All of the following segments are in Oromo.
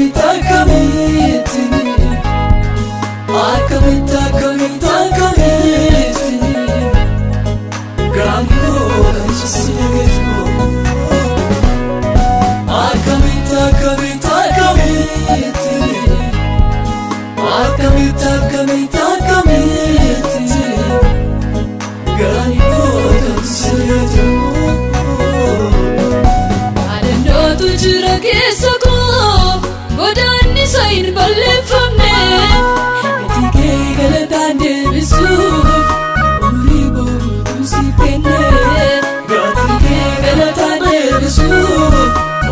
Akkamitti akkamitti akkamitti akkamitti akkamitti garaan koo kan si dagatu. Akkamitti akkamitti akkamitti akkamitti akkamitti akkamitti garaan koo kan si dagatu. Yaadannootu jira keessa koo godaannisa hin balleeffamne. Gatii kee galataan deebisuuf umurii guutuu siif kenne. Gatii kee galataan deebisuuf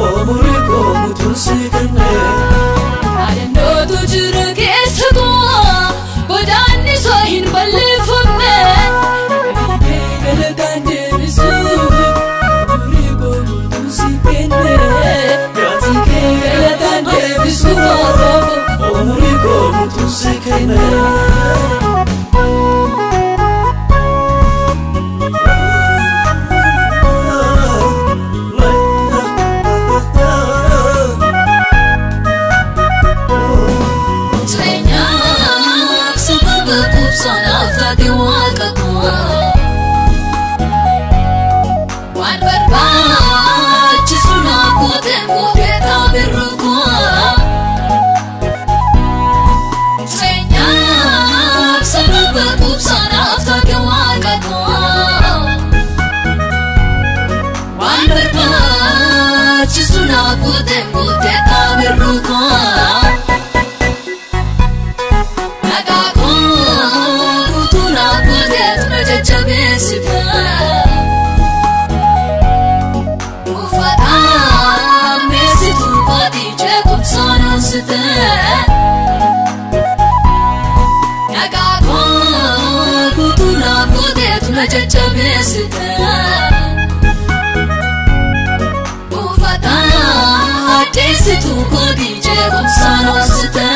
umurii guutuu siif kenne. Yaadannootu jira keessa koo godaannisa hin balleeffamne. Gatii kee galataan deebisuuf umurii guutuu siif kenne. Gatii kee galataan deebisuuf umurii guutuu siif kenne. Jireenyaaf sababa quubsanaaf taate waaqa koo. Waan barbaachisu naaf goote gooteetaa birruu koo. Jireenyaaf sababa quubsanaaf taate waaqa koo. Waan barbaachisu naaf goote gooteetaa birruu koo. Nagaa koo guutuu naaf gooteetu na jajjabeessite. Uffata ammeessituu kootii jeequmsaan onsite. Nagaa koo guutuu naaf gooteetu na jajjabeessite. Uffata addeessituu kootii jeequmsaan onsite.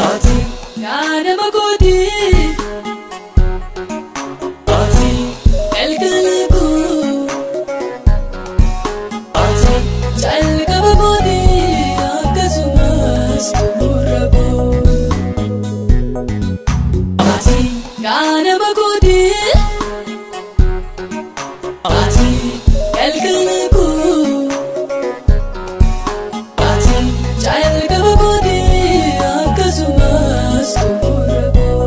Ati Ganama kooti ati galgala koo ati calqaba kooti akkasumas xumura koo. Ati Ganama kooti ati galgala koo ati calqaba kooti akkasumas xumura koo.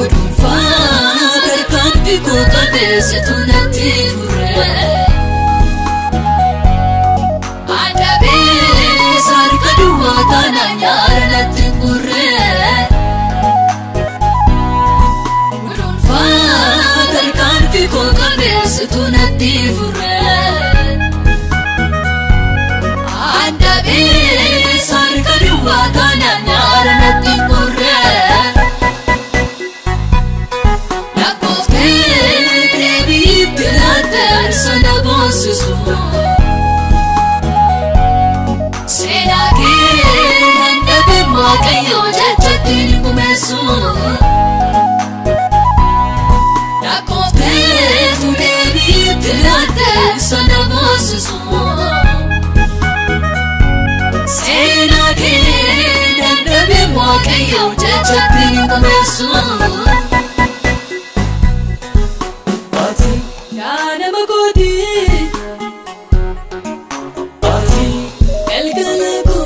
Dhuunfaa tarkaanfii koo qabeessitu natti fure. Adabee harka duwwaa taanaan nyaara natti gurre. Dhuunfaa tarkaanfii koo qabeessitu natti fure. Adabee harka duwwaa taanaan nyaara natti gurre. Lakkoftee deebiitti laattee sana boonsisu. Seenaa kee nan dhabe Waaqayyo jechatti ni kumeessu. Lakkoftee deebiitti laattee sana boonsisu. Seenaa kee nan dhabe Waaqayyo jechatti ni kumeessu. Ati Ganama kooti ati galgala koo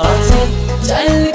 ati calqaba.